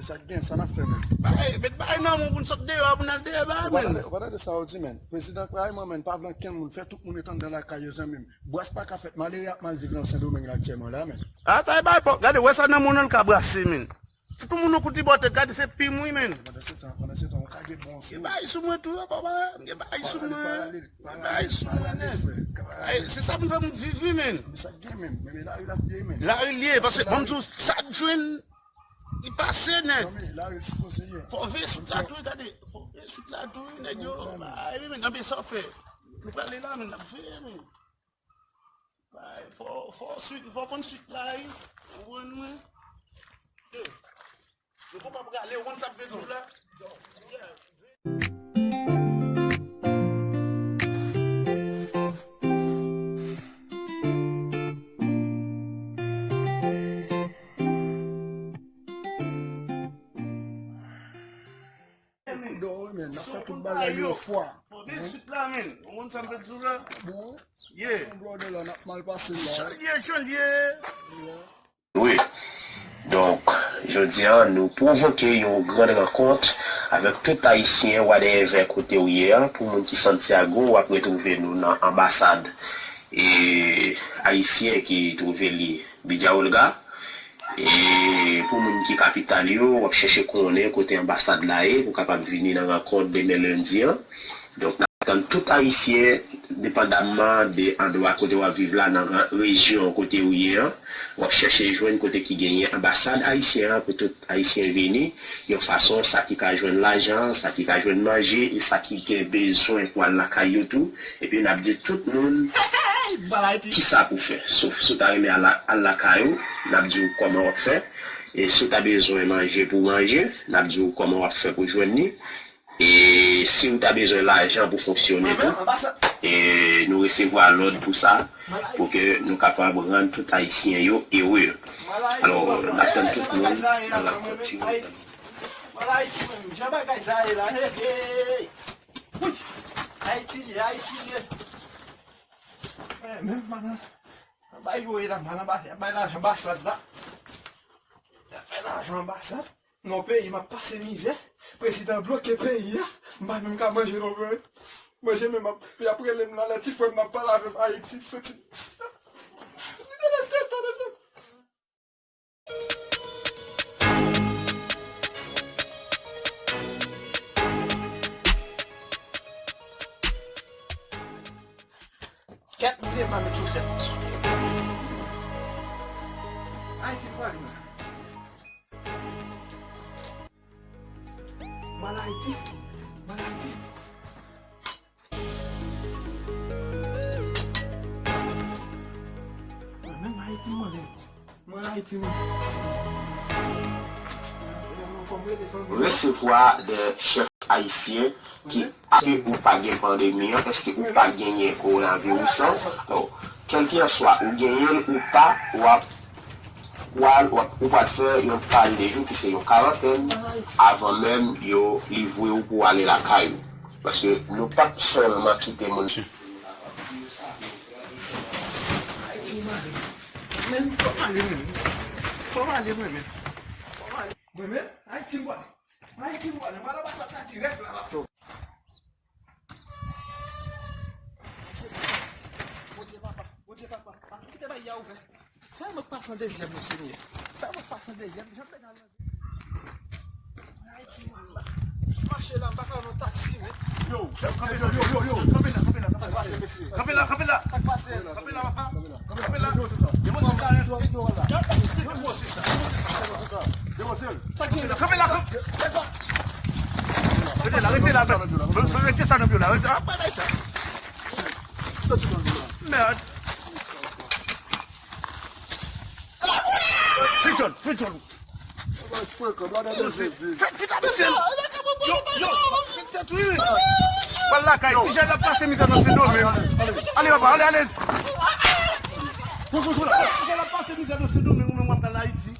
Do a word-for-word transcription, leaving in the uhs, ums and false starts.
Sa k gen, sa n ap fè, menn? Bay, met bay nan men w pou n sot deyò a, pou n al dèyè bay, menn. Ou pa tande, ou pa tande sa yo di, menn? Prezidan Kayman, menn, pa vle ankenn moun, fè tout moun ret anndan lakay yo, zanmi m. Bras pa ka fèt, malere ap mal viv nan Sendomeng la aktyèlman la, menn. A, sa e bay pòk, gade, wè sa nan men w nan l ka brase, menn. Fouti moun nan kout li bò tèt, gade se pim wi, menn. Pandan se tan, pandan se tan, ou ka gen bon sou. Gen bagay sou mwen tou, papa, gen bagay sou mwen. Gen bagay sou mwen, nèg. Ay, se sa pou n fè moun viv wi, menn. Men sa k gen, menn. Men, men lari l ap ye, menn. Lari l ye, paske ban m di w, sa k jwenn, li pase, nèg. Zanmi, lari l sipoze ye. Fò veye sou la tou, gade. Fò veye sou la tou, nèg yo. Ay, wi, menn, anben sa w fè. Nou prale la, menn, n ap veye, menn. Bay, fò, fò swit, fò konn swit la, wi. Ou konprann mwen? Yo. Nou poko prale, ou konn sa m vle di w la? Yeah. Kou dò, wi, men, n ap fè tout bagay yon fwa. Fò veye swit la, men. Ou konn sa m vle di w la? Bon. Yeah. Yon blòdè la, n ap mal pase la. Jan l ye, jan l ye. Wi. Donk, jodi a, nou pwovoke yon gran rankont avèk tout Ayisyen, whatever kote w ye a, pou moun ki Santiago, w ap retwouve nou nan anbasad, e, ayisyen ki twouve li Bidya Olga. E pou moun ki kapital yo, w ap chèche konnen kote anbasad la ye, pou w kapab vini nan rankont demen lendi an. Donk, n ap tann tout Ayisyen, depandamman de andwa kote w ap viv la, nan ran-, rejyon kote w ye an. W ap chèche jwenn kote ki genyen anbasad ayisyen an pou tout Ayisyen vini. Yon fason, sa ki ka jwenn lajan, sa ki ka jwenn manje, e sa ki gen bezwen pou al lakay yo tou. Epi n ap di tout moun kisa pou fè. Sof si w ta renmen al la-, al lakay ou, n ap di w kòman w ap fè. E si w ta bezwen manje pou w manje, n ap di w kòman w ap fè pou w jwenn li. E si w ta bezwen lajan pou fonksyone tou, e nou resevwa lòd pou sa, pou ke nou kapab rann tout Ayisyen yo ere. Alò, n ap tann tout moun nan rankont yo. Mal Ayiti menm, jan bagay sa ye la, hey, hey. Wi, Ayiti li ye, Ayiti li ye. Men, men, man, bay yo ye la, man, anba, bay lajan anbasad la. Bay lajan anbasad. Non, peyi, m ap pase mizè. Prezidan bloke peyi a. M pa menm ka manje non, men. Manje menm ap, y ap rele m la, lè ti frè m nan pale avè m Ayiti, soti. Li te nan tèt, tande sa. Kèt, m bliye pa met chosèt. Ayiti, m pral la. Mal Ayiti, mal Ayiti. Mwen menm Ayiti, mwen menm. Mwen Ayiti, mwen. Fò m rele fanmi. Resevwa de chèf ayisyen ki, èske ou pa gen pandemi an, èske ou pa genyen kowonaviris an? Kèlkeswa ou genyen l ou pa, w ap pral, w ap, ou pral fè yon pale de jou ki se yon karantèn avan menm yo livre w pou w ale lakay ou. Paske nou p ap sèlman kite moun. Ayiti, mwen ale. Men, fò m ale, men. Fò m ale, mwen, men. Fò m ale. Mwen, men, Ayiti, mwen. Ayiti, mwen, mwen anbasad la dirèk la, paske Bondye papa, Bondye papa, pa kite bay a ouvè. Fè mwen pase an dezyèm, non, Senyè. Fè mwen pase an dezyèm, jan m te nan Ayiti, mwen, mache la, m pa ka nan taksi, men. Yo, yo, yo, yo, yo, yo. Kanpe la, kanpe la, kanpe la. Sa k pase, mesye? Kanpe la, kanpe la. Sa k pase? Kanpe la, papa. Kanpe la. Kanpe la. Demwazèl sa, demwazèl sa. Demwazèl. Kanpe la, kanpe la. Rete la, rete la. Rete sa nan pye w la. Rete sa. Mèd. Fè djòl, fè djòl. Fè, fè ta mesye. Yo, yo, fè tèt wi, wi. Pral lakay, ti jèn ap pase mizè nan Sendomeng. Ale, papa, ale, ale. Ti jèn ap pase mizè nan Sendomeng, ou menm w ap al Ayiti.